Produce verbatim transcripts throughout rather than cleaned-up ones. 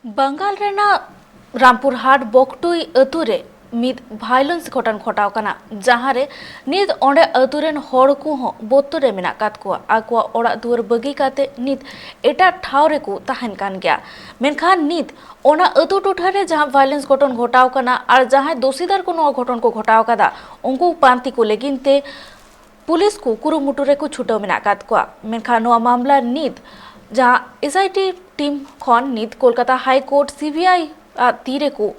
ᱵᱟᱝᱜᱟᱞ ᱨᱮᱱᱟᱜ ᱨᱟᱢᱯᱩᱨᱦᱟᱴ ᱵᱚᱠᱴᱩᱭ ᱟᱹᱛᱩ ᱨᱮ ᱢᱤᱫ violence ᱜᱷᱚᱴᱚᱱ ᱜᱷᱚᱴᱟᱣ ᱠᱟᱱᱟ, ᱡᱟᱦᱟᱸ ᱨᱮ ᱱᱤᱛ ᱚᱸᱰᱮ ᱟᱹᱛᱩ ᱨᱮᱱ ᱦᱚᱲ ᱠᱚᱦᱚᱸ ᱵᱚᱛᱚᱨ ᱨᱮ ᱢᱮᱱᱟᱜ ᱟᱠᱟᱫ ᱠᱚᱣᱟ᱾ ᱟᱠᱚᱣᱟᱜ ᱚᱲᱟᱜ ᱫᱩᱣᱟᱹᱨ ᱵᱟᱹᱜᱤ ᱠᱟᱛᱮ ᱱᱤᱛ ᱮᱴᱟᱜ ᱴᱷᱟᱶ ᱨᱮᱠᱚ ᱛᱟᱦᱮᱱ ᱠᱟᱱ ᱜᱮᱭᱟ᱾ ᱢᱮᱱᱠᱷᱟᱱ ᱱᱤᱛ ᱚᱱᱟ ᱟᱹᱛᱩ ᱴᱚᱴᱷᱟ ᱨᱮ ᱡᱟᱦᱟᱸ violence ᱜᱷᱚᱴᱚᱱ ᱜᱷᱚᱴᱟᱣ ᱠᱟᱱᱟ ᱟᱨ ᱡᱟᱦᱟᱸᱭ ᱫᱳᱥᱤᱫᱟᱨ ᱠᱚ ᱱᱚᱣᱟ ᱜᱷᱚᱴᱚᱱ ᱠᱚ ᱜᱷᱚᱴᱟᱣ ᱠᱟᱫᱟ, ᱩᱱᱠᱩ ᱯᱟᱱᱛᱮ ᱠᱚ ᱞᱟᱹᱜᱤᱫ ᱛᱮ ᱯᱩᱞᱤᱥ ᱠᱚ ᱠᱩᱨᱩᱢᱩᱴᱩ ᱨᱮᱠᱚ ᱪᱷᱩᱴᱟᱹᱣ ᱢᱮᱱᱟᱜ ᱟᱠᱟᱫ ᱠᱚᱣᱟ᱾ ᱢᱮᱱᱠᱷᱟᱱ ᱱᱚᱣᱟ ᱢᱟᱢᱞᱟ ᱱᱤᱛ ᱡᱟᱦᱟᱸ SIT team ᱠᱷᱚᱱ ᱱᱤᱛ ᱠᱳᱞᱠᱟᱛᱟ High Court CBI ᱟᱜ ᱛᱤ ᱨᱮᱠᱚ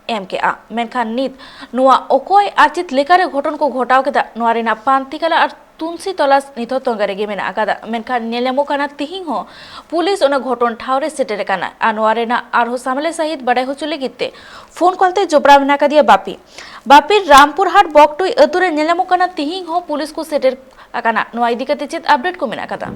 ᱮᱢ ᱠᱮᱜᱼᱟ᱾ ᱢᱮᱱᱠᱷᱟᱱ ᱱᱤᱛ ᱱᱚᱣᱟ ᱚᱠᱚᱭ ᱟᱨ ᱪᱮᱫ ᱞᱮᱠᱟᱨᱮ ᱜᱷᱚᱴᱚᱱ ᱠᱚ ᱜᱷᱚᱴᱟᱣ ᱠᱮᱫᱟ, ᱱᱚᱣᱟ ᱨᱮᱱᱟᱜ ᱯᱟᱱᱛᱮ ᱠᱟᱞᱟ ᱟᱨ ᱛᱩᱱᱥᱤ ᱛᱚᱞᱟᱥ ᱱᱤᱛ ᱦᱚᱸ ᱛᱚᱸᱜᱮ ᱨᱮᱜᱮ ᱢᱮᱱᱟᱜ ᱟᱠᱟᱫᱟ᱾ ᱢᱮᱱᱠᱷᱟᱱ ᱧᱮᱞ ᱧᱟᱢᱚᱜ ᱠᱟᱱᱟ, ᱛᱤᱦᱤᱧ ᱦᱚᱸ ᱯᱩᱞᱤᱥ ᱚᱱᱟ ᱜᱷᱚᱴᱚᱱ ᱴᱷᱟᱶ ᱨᱮ ᱥᱮᱴᱮᱨ ᱟᱠᱟᱱᱟ ᱟᱨ ᱱᱚᱣᱟ ᱨᱮᱱᱟᱜ ᱟᱨᱦᱚᱸ ᱥᱟᱢᱞᱮ ᱥᱟᱹᱦᱤᱡ ᱵᱟᱰᱟᱭ ᱦᱚᱪᱚ ᱞᱟᱹᱜᱤᱫ ᱛᱮ ᱯᱷᱳᱱ ᱠᱚᱞ ᱛᱮ ᱡᱚᱯᱲᱟᱣ ᱢᱮᱱᱟᱜ ᱟᱠᱟᱫᱮᱭᱟ ᱵᱟᱯᱤ᱾ ᱵᱟᱯᱤ, ᱨᱟᱢᱯᱩᱨᱦᱟᱴ ᱵᱚᱠᱴᱩᱭ ᱟᱹᱛᱩ ᱨᱮ ᱧᱮᱞ ᱧᱟᱢᱚᱜ ᱠᱟᱱᱟ, ᱛᱤᱦᱤᱧ ᱦᱚᱸ ᱯᱩᱞᱤᱥ ᱠᱚ ᱥᱮᱴᱮᱨ ᱟᱠᱟᱱᱟ᱾ ᱱᱚᱣᱟ ᱤᱫᱤ ᱠᱟᱛᱮ ᱪᱮᱫ ᱟᱯᱰᱮᱴ ᱠᱚ ᱢᱮᱱᱟᱜ ᱟᱠᱟᱫᱟ?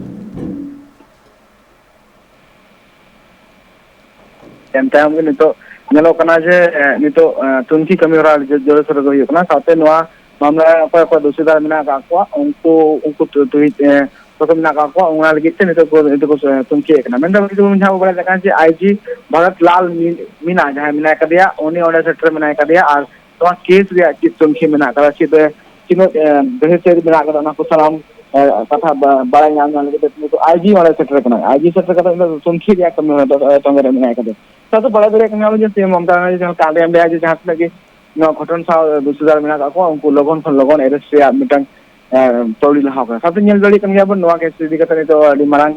ᱮᱱ ᱛᱟᱭᱚᱢ ᱜᱮ ᱱᱤᱛᱚᱜ ᱧᱮᱞᱚᱜ ᱠᱟᱱᱟ ᱡᱮ, ᱮ, ᱱᱤᱛᱚᱜ, ᱮ, ᱛᱩᱱᱠᱷᱤ ᱠᱟᱹᱢᱤ ᱦᱚᱨᱟ ᱡᱳ-, ᱡᱳᱨᱮ ᱥᱳᱨᱮ ᱜᱮ ᱦᱩᱭᱩᱜ ᱠᱟᱱᱟ᱾ ᱥᱟᱶᱛᱮ ᱱᱚᱣᱟ ᱢᱟᱢᱞᱟ ᱨᱮ ᱚᱠᱚᱭ ᱚᱠᱚᱭ ᱫᱳᱥᱤᱫᱟᱨ ᱢᱮᱱᱟᱜ ᱟᱠᱟᱫ ᱠᱚᱣᱟ, ᱩᱱᱠᱩ, ᱩᱱᱠᱩ ᱛᱩ-, ᱛᱩᱦᱤᱫ, ᱮ, ᱚᱠᱚᱭ ᱠᱚ ᱢᱮᱱᱟᱜ ᱟᱠᱟᱫ ᱠᱚᱣᱟ, ᱚᱱᱟ ᱞᱟᱹᱜᱤᱫ ᱛᱮ ᱱᱤᱛᱚᱜ ᱠᱚ, ᱱᱤᱛᱚᱜ ᱠᱚ, ᱮ, ᱛᱩᱱᱠᱷᱤ ᱭᱮᱫ ᱠᱟᱱᱟ᱾ ᱢᱮᱱᱫᱚ ᱱᱤᱛᱚᱜ ᱵᱚᱱ ᱡᱟᱦᱟᱸ ᱵᱚᱱ ᱵᱟᱲᱟᱭ ᱫᱟᱲᱮᱭᱟᱜ ᱠᱟᱱᱟ ᱡᱮ, IG ᱵᱷᱟᱨᱚᱛ ᱞᱟᱞ ᱢᱤ-, ᱢᱤᱱᱟ ᱡᱟᱦᱟᱸᱭ ᱢᱮᱱᱟᱭ ᱠᱟᱫᱮᱭᱟ, ᱩᱱᱤ ᱚᱸᱰᱮ ᱥᱮᱴᱮᱨ ᱢᱮᱱᱟᱭ ᱠᱟᱫᱮᱭᱟ᱾ ᱟᱨ ᱱᱚᱣᱟ ᱠᱮᱥ ᱨᱮᱭᱟᱜ ᱪᱮᱫ ᱛᱩᱱᱠᱷᱤ ᱢᱮᱱᱟᱜ ᱟᱠᱟᱫᱟ, ᱪᱮᱫ ᱮ, ᱛᱤᱱᱟᱹᱜ, ᱮ, ᱜᱟᱹᱦᱤᱨ ᱥᱟᱹᱦᱤᱡ ᱢᱮᱱᱟᱜ ᱟᱠᱟᱫᱟ, ᱚᱱᱟ ᱠᱚ ᱥᱟᱱᱟᱢ, ᱮ, ᱠᱟᱛᱷᱟ ᱵᱟ-, ᱵᱟᱲᱟᱭ ᱧᱟᱢ, ᱧᱟᱢ ᱞᱟᱹᱜᱤᱫ ᱛᱮ ᱱᱤᱛᱚᱜ IG ᱚᱸᱰᱮ ᱥᱮᱴᱮᱨ ᱠᱟᱱᱟᱭ᱾ IG ᱥᱮᱴᱮᱨ ᱠᱟᱛᱮ ᱱᱤᱛᱚᱜ ᱛᱩᱱᱠᱷᱤ ᱨᱮᱭᱟᱜ ᱠᱟᱹᱢᱤ ᱦᱚᱨᱟ ᱫᱚ, ᱮ, ᱛᱚᱸᱜᱮ ᱨᱮ ᱢᱮᱱᱟᱭ ᱠᱟᱫᱮᱭᱟ᱾ ᱥᱟᱶᱛᱮ ᱵᱟᱲᱟᱭ ᱫᱟᱲᱮᱭᱟᱜ ᱠᱟᱱ ᱜᱮᱭᱟ ᱵᱚᱱ ᱡᱮ ᱥᱤ ᱮᱢ ᱢᱚᱢᱚᱛᱟ ᱵᱟᱱᱟᱨᱡᱤ ᱡᱟᱦᱟᱸ ᱛᱤᱱᱟᱹᱜ ᱜᱮ ᱱᱚᱣᱟ ᱜᱷᱚᱴᱚᱱ ᱥᱟᱶ, ᱮ, ᱫᱳᱥᱤᱫᱟᱨ ᱢᱮᱱᱟᱜ ᱟᱠᱟᱫ ᱠᱚᱣᱟ, ᱩᱱᱠᱩ ᱞᱚᱜᱚᱱ ᱠᱷᱚᱱ ᱞᱚᱜᱚᱱ arrest ᱨᱮᱭᱟᱜ ᱢᱤᱫᱴᱟᱝ, ᱮ, ᱯᱟᱹᱣᱲᱤ ᱞᱟᱦᱟᱣ ᱠᱟᱱᱟ᱾ ᱥᱟᱶᱛᱮ ᱧᱮᱞ ᱫᱟᱲᱮᱭᱟᱜ ᱠᱟᱱ ᱜᱮᱭᱟ ᱵᱚᱱ, ᱱᱚᱣᱟ ᱠᱮᱥ ᱤᱫᱤ ᱠᱟᱛᱮ ᱱᱤᱛᱚᱜ ᱟᱹᱰᱤ ᱢᱟᱨᱟᱝ,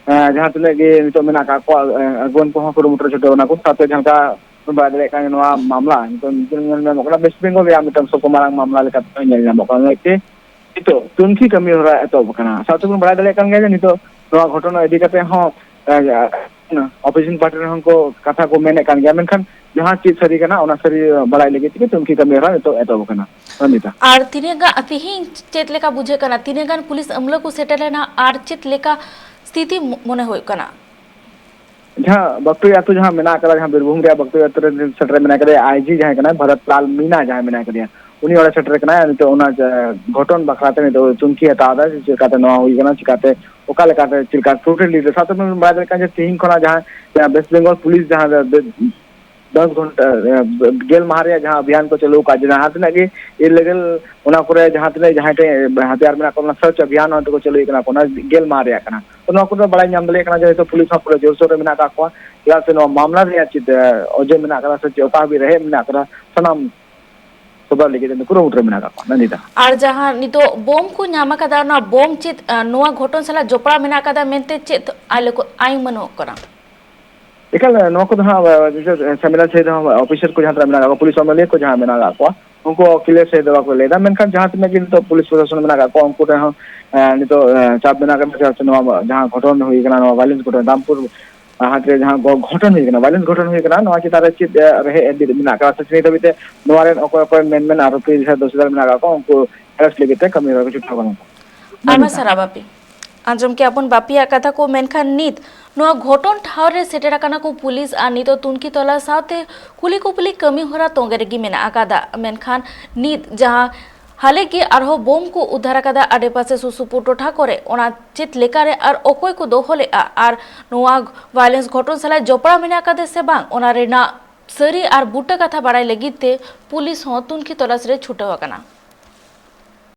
ᱮ, ᱡᱟᱦᱟᱸ ᱛᱤᱱᱟᱹᱜ ᱜᱮ ᱱᱤᱛᱚᱜ ᱢᱮᱱᱟᱜ ᱟᱠᱟᱫ ᱠᱚᱣᱟ, ᱮ, ᱟᱹᱜᱩᱣᱟᱹᱱ ᱠᱚᱦᱚᱸ ᱠᱩᱨᱩᱢᱩᱴᱩ ᱨᱮ ᱪᱷᱩᱴᱟᱹᱣ ᱮᱱᱟ ᱠᱚ᱾ ᱥᱟᱶᱛᱮ ᱡᱟᱦᱟᱸ ᱞᱮᱠᱟ ᱵᱚᱱ ᱵᱟᱲᱟᱭ ᱫᱟᱲᱮᱭᱟᱜ ᱠᱟᱱᱟ, ᱱᱚᱣᱟ ᱢᱟᱢᱞᱟ ᱱᱤᱛᱚᱜ ᱧᱮᱞ ᱧᱟᱢᱚᱜ ᱠᱟᱱᱟ, ᱵᱮᱥᱴ ᱵᱮᱝᱜᱚᱞ ᱨᱮᱭᱟᱜ ᱢᱤᱫᱴᱟᱝ ᱥᱚᱵ ᱠᱷᱚᱱ ᱢᱟᱨᱟᱝ ᱢᱟᱢᱞᱟ ᱞᱮᱠᱟᱛᱮ ᱧᱮᱞ ᱧᱟᱢᱚᱜ ᱠᱟᱱᱟ᱾ ᱢᱤᱫᱴᱮᱱ ᱱᱤᱛᱚᱜ ᱛᱩᱱᱠᱷᱤ ᱠᱟᱹᱢᱤ ᱦᱚᱨᱟ ᱮᱛᱚᱦᱚᱵ ᱟᱠᱟᱱᱟ᱾ ᱥᱟᱶᱛᱮ ᱵᱚᱱ ᱵᱟᱲᱟᱭ ᱫᱟᱲᱮᱭᱟᱜ ᱠᱟᱱ ᱜᱮᱭᱟ ᱡᱮ ᱱᱤᱛᱚᱜ ᱱᱚᱣᱟ ᱜᱷᱚᱴᱚᱱᱟ ᱤᱫᱤ ᱠᱟᱛᱮ ᱦᱚᱸ, ᱮ, opposition ᱯᱟᱨᱴᱤ ᱨᱮᱦᱚᱸ ᱠᱚ ᱠᱟᱛᱷᱟ ᱠᱚ ᱢᱮᱱᱮᱫ ᱠᱟᱱ ᱜᱮᱭᱟ, ᱢᱮᱱᱠᱷᱟᱱ ᱡᱟᱦᱟᱸ ᱪᱮᱫ ᱥᱟᱹᱨᱤ ᱠᱟᱱᱟ, ᱚᱱᱟ ᱥᱟᱹᱨᱤ ᱵᱟᱲᱟᱭ ᱞᱟᱹᱜᱤᱫ ᱛᱮᱜᱮ ᱛᱩᱱᱠᱷᱤ ᱠᱟᱹᱢᱤ ᱦᱚᱨᱟ ᱱᱤᱛᱚᱜ ᱮᱛᱚᱦᱚᱵ ᱟᱠᱟᱱᱟ᱾ ᱨᱚᱱᱤᱛᱟ᱾ ᱟᱨ ᱛᱤᱱᱟᱹᱜ ᱜᱟᱱ, ᱛᱤᱦᱤᱧ ᱪᱮᱫ ᱞᱮᱠᱟ ᱵᱩᱡᱷᱟᱹᱜ ᱠᱟᱱᱟ, ᱛᱤᱱᱟᱹᱜ ᱜᱟᱱ ᱯᱩᱞᱤᱥ ᱟᱢᱞᱟᱹ ᱠᱚ ᱥᱮᱴᱮᱨ ᱞᱮᱱᱟ ᱟᱨ ᱪᱮᱫ ᱞᱮᱠᱟ ᱥᱛᱷᱤᱛᱤ ᱢᱚ-, ᱢᱚᱱᱮ ᱦᱩᱭᱩᱜ ᱠᱟᱱᱟ? ᱡᱟᱦᱟᱸ ᱵᱟᱠᱴᱳᱭ ᱟᱹᱛᱩ ᱡᱟᱦᱟᱸ ᱢᱮᱱᱟᱜ ᱟᱠᱟᱫᱟ, ᱡᱟᱦᱟᱸ ᱵᱤᱨᱵᱷᱩᱢ ᱨᱮᱭᱟᱜ ᱵᱟᱠᱴᱳᱭ ᱟᱹᱛᱩ ᱨᱮ ᱥᱮᱴᱮᱨ ᱢᱮᱱᱟᱭ ᱠᱟᱫᱮᱭᱟ, IG ᱡᱟᱦᱟᱸᱭ ᱠᱟᱱᱟᱭ, ᱵᱷᱟᱨᱚᱛ ᱞᱟᱞ ᱢᱤᱱᱟ ᱡᱟᱦᱟᱸᱭ ᱢᱮᱱᱟᱭ ᱠᱟᱫᱮᱭᱟ, ᱩᱱᱤ ᱚᱸᱰᱮ ᱥᱮᱴᱮᱨ ᱠᱟᱱᱟᱭ᱾ ᱱᱤᱛᱚᱜ ᱚᱱᱟ ᱡᱟ-, ᱜᱷᱚᱴᱚᱱ ᱵᱟᱠᱷᱨᱟ ᱛᱮ ᱱᱤᱛᱚᱜ ᱛᱩᱱᱠᱷᱤ ᱦᱟᱛᱟᱣ ᱮᱫᱟᱭ, ᱪᱮᱫ ᱞᱮᱠᱟᱛᱮ ᱱᱚᱣᱟ ᱦᱩᱭ ᱠᱟᱱᱟ, ᱪᱤᱠᱟᱛᱮ, ᱚᱠᱟ ᱞᱮᱠᱟᱛᱮ, ᱪᱮᱫ ᱞᱮᱠᱟ ᱴᱳᱴᱟᱞ ᱰᱤᱴᱮᱞ᱾ ᱥᱟᱶᱛᱮ ᱵᱚᱱ ᱵᱟᱲᱟᱭ ᱫᱟᱲᱮᱭᱟᱜ ᱠᱟᱱᱟ ᱡᱮ ᱛᱮᱦᱮᱧ ᱠᱷᱚᱱᱟᱜ ᱡᱟᱦᱟᱸ, ᱡᱟᱦᱟᱸ ᱣᱮᱥᱴ ᱵᱮᱝᱜᱚᱞ ᱯᱩᱞᱤᱥ ᱡᱟᱦᱟᱸ ᱫᱚ ᱫᱚᱥ ᱜᱷᱚᱱᱴᱟ, ᱮ, ᱜᱮᱞ ᱢᱟᱦᱟ ᱨᱮᱭᱟᱜ ᱡᱟᱦᱟᱸ ᱚᱵᱷᱤᱭᱟᱱ ᱠᱚ ᱪᱟᱹᱞᱩ ᱟᱠᱟᱫ, ᱡᱟᱦᱟᱸ ᱛᱤᱱᱟᱹᱜ ᱜᱮ ᱤᱞᱤᱜᱟᱞ, ᱚᱱᱟ ᱠᱚᱨᱮ ᱡᱟᱦᱟᱸ ᱛᱤᱱᱟᱹᱜ ᱡᱟᱦᱟᱸᱭ ᱴᱷᱮᱱ ᱦᱟᱛᱤᱭᱟᱨ ᱢᱮᱱᱟᱜ ᱠᱚᱣᱟ, ᱚᱱᱟ ᱥᱟᱨᱪ ᱚᱵᱷᱤᱭᱟᱱ ᱦᱚᱸ ᱱᱤᱛᱚᱜ ᱠᱚ ᱪᱟᱹᱞᱩᱭᱮᱫ ᱠᱟᱱᱟ ᱠᱚ, ᱚᱱᱟ ᱜᱮᱞ ᱢᱟᱦᱟ ᱨᱮᱭᱟᱜ ᱠᱟᱱᱟ᱾ ᱛᱚ, ᱱᱚᱣᱟ ᱠᱚᱨᱮ ᱵᱟᱲᱟᱭ ᱧᱟᱢ ᱫᱟᱲᱮᱭᱟᱜ ᱠᱟᱱᱟ ᱡᱮ ᱦᱚᱭᱛᱳ ᱯᱩᱞᱤᱥ ᱦᱚᱸ ᱯᱩᱨᱟᱹ ᱡᱳᱨᱥᱳᱨ ᱨᱮ ᱢᱮᱱᱟᱜ ᱟᱠᱟᱫ ᱠᱚᱣᱟ, ᱪᱮᱫᱟᱜ ᱥᱮ ᱱᱚᱣᱟ ᱢᱟᱢᱞᱟ ᱨᱮᱭᱟᱜ ᱪᱮᱫ, ᱮ, ᱚᱡᱮ ᱢᱮᱱᱟᱜ ᱟᱠᱟᱫᱟ ᱥᱮ ᱪᱮᱫ, ᱚᱠᱟ ᱦᱟᱹᱵᱤᱡ ᱨᱮᱦᱮᱫ ᱢᱮᱱᱟᱜ ᱟᱠᱟᱫᱟ, ᱥᱟᱱᱟᱢ ᱥᱚᱫᱚᱨ ᱞᱟᱹᱜᱤᱫ ᱠᱩᱨᱩᱢᱩᱴᱩ ᱨᱮ ᱢᱮᱱᱟᱜ ᱟᱠᱟᱫ ᱠᱚᱣᱟ᱾ ᱱᱚᱱᱫᱤᱛᱟ᱾ ᱟᱨ ᱡᱟᱦᱟᱸ ᱱᱤᱛᱚᱜ ᱵᱳᱢ ᱠᱚ ᱧᱟᱢ ᱟᱠᱟᱫᱟ, ᱚᱱᱟ ᱵᱳᱢ ᱪᱮᱫ, ᱟ, ᱱᱚᱣᱟ ᱜᱷᱚᱴᱚᱱ ᱥᱟᱞᱟᱜ ᱡᱚᱯᱲᱟᱣ ᱢᱮᱱᱟᱜ ᱟᱠᱟᱫᱟ ᱢᱮᱱᱛᱮ ᱪᱮᱫ ᱟᱭ ᱞᱮᱠᱚ-, ᱟᱭ ᱢᱟᱹᱱᱚᱜ ᱠᱟᱱᱟ? ᱮᱠᱟᱞ, ᱱᱚᱣᱟ ᱠᱚᱫᱚ ᱦᱟᱸᱜ, ᱟ, ᱡᱟᱦᱟᱸ ᱥᱟᱢᱮᱞᱟ ᱥᱮᱫ ᱨᱮᱦᱚᱸ ᱚᱯᱷᱤᱥᱟᱨ ᱠᱚ ᱡᱟᱦᱟᱸ ᱛᱤᱱᱟᱹᱜ ᱢᱮᱱᱟᱜ ᱟᱠᱟᱫ ᱠᱚᱣᱟ, ᱯᱩᱞᱤᱥ ᱮᱢ ᱮᱞ ᱮ ᱠᱚ ᱡᱟᱦᱟᱸ ᱢᱮᱱᱟᱜ ᱟᱠᱟᱫ ᱠᱚᱣᱟ, ᱩᱱᱠᱩ ᱠᱞᱤᱭᱟᱨ ᱥᱟᱺᱦᱤᱡ ᱫᱚ ᱵᱟᱠᱚ ᱞᱟᱹᱭ ᱮᱫᱟ᱾ ᱢᱮᱱᱠᱷᱟᱱ ᱡᱟᱦᱟᱸ ᱛᱤᱱᱟᱹᱜ ᱜᱮ ᱱᱤᱛᱚᱜ ᱯᱩᱞᱤᱥ ᱯᱨᱚᱥᱟᱥᱚᱱ ᱢᱮᱱᱟᱜ ᱟᱠᱟᱫ ᱠᱚᱣᱟ, ᱩᱱᱠᱩ ᱴᱷᱮᱱ ᱦᱚᱸ, ᱮ, ᱱᱤᱛᱚᱜ, ᱮ, ᱪᱟᱯ ᱢᱮᱱᱟᱜ ᱟᱠᱟᱫᱟ, ᱪᱮᱫᱟᱜ ᱥᱮ ᱱᱚᱣᱟ ᱡᱟᱦᱟᱸ ᱜᱷᱚᱴᱚᱱ ᱦᱩᱭ ᱠᱟᱱᱟ, ᱱᱚᱣᱟ ᱵᱷᱟᱭᱞᱮᱱᱥ ᱜᱷᱚᱴᱚᱱ, ᱫᱟᱢᱯᱩᱨ ᱦᱟᱴ ᱨᱮ ᱡᱟᱦᱟᱸ ᱜᱷᱚ-, ᱜᱷᱚᱴᱚᱱ ᱦᱩᱭ ᱠᱟᱱᱟ, ᱵᱷᱟᱭᱞᱮᱱᱥ ᱜᱷᱚᱴᱚᱱ ᱦᱩᱭ ᱠᱟᱱᱟ, ᱱᱚᱣᱟ ᱪᱮᱛᱟᱱ ᱨᱮ ᱪᱮᱫ, ᱮ, ᱨᱮᱦᱮᱫ ᱮ ᱵᱤᱫ ᱢᱮᱱᱟᱜ ᱟᱠᱟᱫᱟ ᱥᱮ ᱱᱤᱛ ᱦᱟᱹᱵᱤᱡ ᱛᱮ ᱱᱚᱣᱟ ᱨᱮᱱ ᱚᱠᱚᱭ ᱚᱠᱚᱭ ᱢᱮᱱ ᱢᱮᱱ ᱟᱨᱚᱯᱤ ᱥᱮ ᱫᱳᱥᱤᱫᱟᱨ ᱢᱮᱱᱟᱜ ᱟᱠᱟᱫ ᱠᱚᱣᱟ, ᱩᱱᱠᱩ ᱟᱨᱮᱥᱴ ᱞᱟᱹᱜᱤᱫ ᱛᱮ ᱠᱟᱹᱢᱤ ᱦᱚᱨᱟ ᱠᱚ ᱪᱷᱩᱴᱟᱹᱣ ᱠᱟᱱᱟ ᱠᱚ᱾ ᱟᱭᱢᱟ ᱱᱚᱱᱫᱤᱛᱟ᱾ ᱥᱟᱨᱦᱟᱣ ᱵᱟᱯᱤ᱾ ᱟᱸᱡᱚᱢ ᱠᱮᱜᱼᱟ ᱵᱚᱱ ᱵᱟᱯᱤᱭᱟᱜ ᱠᱟᱛᱷᱟ ᱠᱚ, ᱢᱮᱱᱠᱷᱟᱱ ᱱᱤᱛ ᱱᱚᱣᱟ ᱜᱷᱚᱴᱚᱱ ᱴᱷᱟᱶ ᱨᱮ ᱥᱮᱴᱮᱨ ᱟᱠᱟᱱᱟ ᱠᱚ ᱯᱩᱞᱤᱥ ᱟᱨ ᱱᱤᱛᱚᱜ ᱛᱩᱱᱠᱷᱤ ᱛᱚᱞᱟᱥ ᱥᱟᱶᱛᱮ ᱠᱩᱞᱤ ᱠᱩᱯᱞᱤ ᱠᱟᱹᱢᱤ ᱦᱚᱨᱟ ᱛᱚᱸᱜᱮ ᱨᱮᱜᱮ ᱢᱮᱱᱟᱜ ᱟᱠᱟᱫᱟ᱾ ᱢᱮᱱᱠᱷᱟᱱ ᱱᱤᱛ ᱡᱟᱦᱟᱸ ᱦᱟᱞᱮ ᱜᱮ ᱟᱨᱦᱚᱸ ᱵᱳᱢ ᱠᱚ ᱩᱫᱷᱟᱨ ᱟᱠᱟᱫᱟ ᱟᱰᱮᱯᱟᱥᱮ ᱥᱩᱨ ᱥᱩᱯᱩᱨ ᱴᱚᱴᱷᱟ ᱠᱚᱨᱮ, ᱚᱱᱟ ᱪᱮᱫ ᱞᱮᱠᱟᱨᱮ ᱟᱨ ᱚᱠᱚᱭ ᱠᱚ ᱫᱚᱦᱚ ᱞᱮᱫᱼᱟ ᱟᱨ ᱱᱚᱣᱟ ᱵᱷᱟᱭᱞᱮᱱᱥ ᱜᱷᱚᱴᱚᱱ ᱥᱟᱞᱟᱜ ᱡᱚᱯᱲᱟᱣ ᱢᱮᱱᱟᱜ ᱟᱠᱟᱫᱟ ᱥᱮ ᱵᱟᱝ, ᱚᱱᱟ ᱨᱮᱱᱟᱜ ᱥᱟᱹᱨᱤ ᱟᱨ ᱵᱩᱴᱟᱹ ᱠᱟᱛᱷᱟ ᱵᱟᱲᱟᱭ ᱞᱟᱹᱜᱤᱫ ᱛᱮ ᱯᱩᱞᱤᱥ ᱦᱚᱸ ᱛᱩᱱᱠᱷᱤ ᱛᱚᱞᱟᱥ ᱨᱮ ᱪᱷᱩᱴᱟᱹᱣ ᱟᱠᱟᱱᱟ᱾